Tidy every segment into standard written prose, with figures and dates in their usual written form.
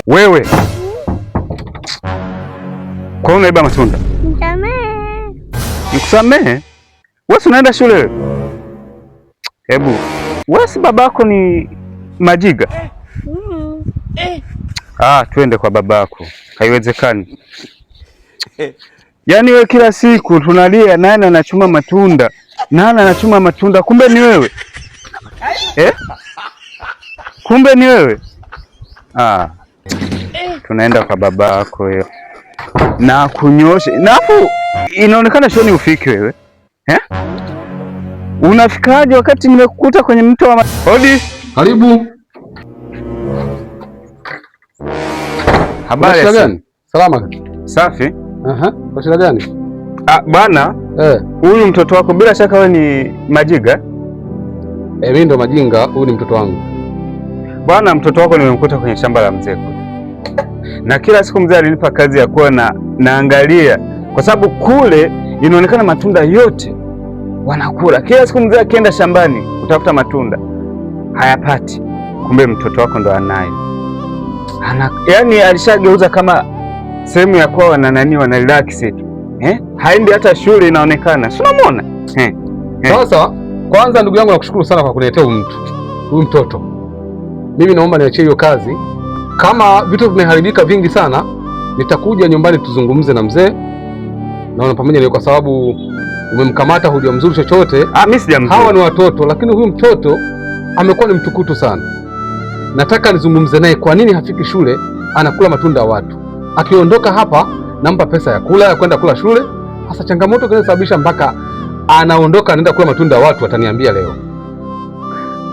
Wewe kwa nini unaiba matunda? Nisamehe. Nikusamehe? Wewe si unaenda shule wewe? Hebu wewe si babako ni Majiga? Mm. Ah, twende kwa babako. Haiwezekani. Yaani wewe kila siku tunalia nani anachuma matunda? Nani anachuma matunda? Kumbe ni wewe. Eh? Kumbe ni wewe. Ah. Tunaenda kwa babako hiyo. Na kunyoshe. Na afu inaonekana shoni ufiki wewe. Eh? Unafikaje wakati nimekukuta kwenye mto wa Hodi? Karibu. Habari Shida gani? Salama. Safi. Aha. Kwa shida gani? Ah, bwana, huyu mtoto wako bila shaka wewe ni Majiga. Eh, mimi ndo Majinga, huyu ni mtoto wangu. Bwana, mtoto wako nimemkuta kwenye shamba la mzee kule. Na kila siku mzee alinipa kazi ya kuwa na naangalia kwa sababu kule inaonekana matunda yote wanakula. Kila siku mzee akienda shambani kutafuta matunda hayapati. Kumbe mtoto wako ndo anaye. Ana, yani alishageuza kama sehemu ya kuwa wana nani wana relax tu. Eh? Haendi hata shule inaonekana. Si unamwona? Eh. Sasa kwanza, ndugu yangu, nakushukuru sana kwa kuniletea huyu mtu, huyu mtoto. Mimi naomba niachie hiyo kazi. Kama vitu vimeharibika vingi sana, nitakuja nyumbani tuzungumze na mzee, naona pamoja na, kwa sababu umemkamata hujamzuru chochote. Ah, mimi sijamzuru. Hawa ni watoto, lakini huyu mtoto amekuwa ni mtukutu sana. Nataka nizungumze naye, kwa nini hafiki shule, anakula matunda ya watu. Akiondoka hapa nampa pesa ya kula ya kwenda kula shule. Sasa changamoto kinachosababisha mpaka anaondoka anaenda kula matunda ya watu, ataniambia leo.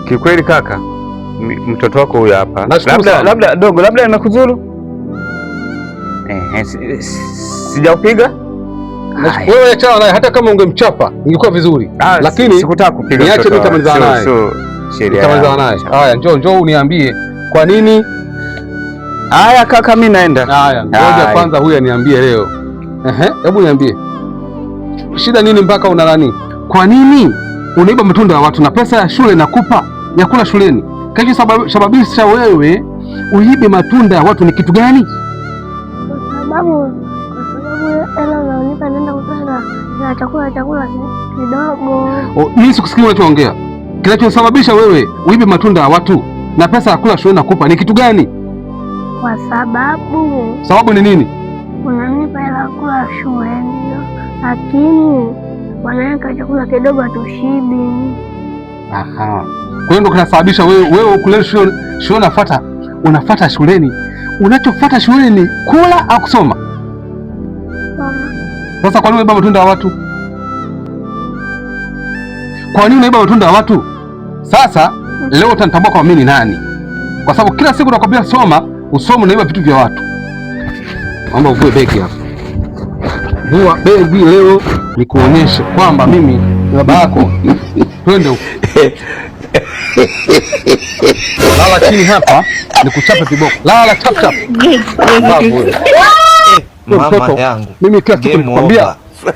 Kikweli kaka, mtoto wako huyu hapa. Nashukuru Labda sana. labda dogo, labda nimekuzuru. Sijaupiga? Wewe achana naye, hata kama ungemchapa ingekuwa vizuri, Ah, lakini sikutaka kupiga niache mtoto mimi nitamalizana wangu. naye. Sio sheria. Nitamalizana naye. Haya, njoo njoo uniambie kwa nini. Haya kaka, mimi naenda. Haya, ngoja Haya. kwanza huyu aniambie leo. Ehe, hebu niambie shida nini mpaka una nani? Kwa nini unaiba matunda ya watu na pesa ya shule nakupa ya kula shuleni? Kinachosababisha wewe uibe matunda ya watu ni kitu gani? Kwa sababu hela unaonipa naenda kutoa na chakula kidogo. Oh, mimi sikusikia unachoongea. Kinachosababisha wewe uibe matunda ya watu na pesa ya kula shuleni nakupa ni kitu gani? Kwa sababu Sababu ni nini? unanipa hela ya kula shule ndio, lakini wanaweka chakula kidogo hatushibi. Aha. Kwa hiyo ndo kinasababisha wewe wewe kule shule shule unafuata shuleni. Unachofuata shuleni ni kula au kusoma? Sasa kwa nini unaiba matunda ya watu? Kwa nini unaiba matunda ya watu? Sasa leo utanitambua kwa mimi ni nani? Kwa sababu kila siku nakwambia soma, usome, unaiba vitu vya watu. Naomba uvue begi hapa. Vua begi leo nikuonyeshe kwamba mimi ni baba yako. Twende huko. Lala chini hapa nikuchape viboko. Lala chap chap. Babu wewe. Mama Mtoto, yangu. Mimi kila siku Game nikwambia over.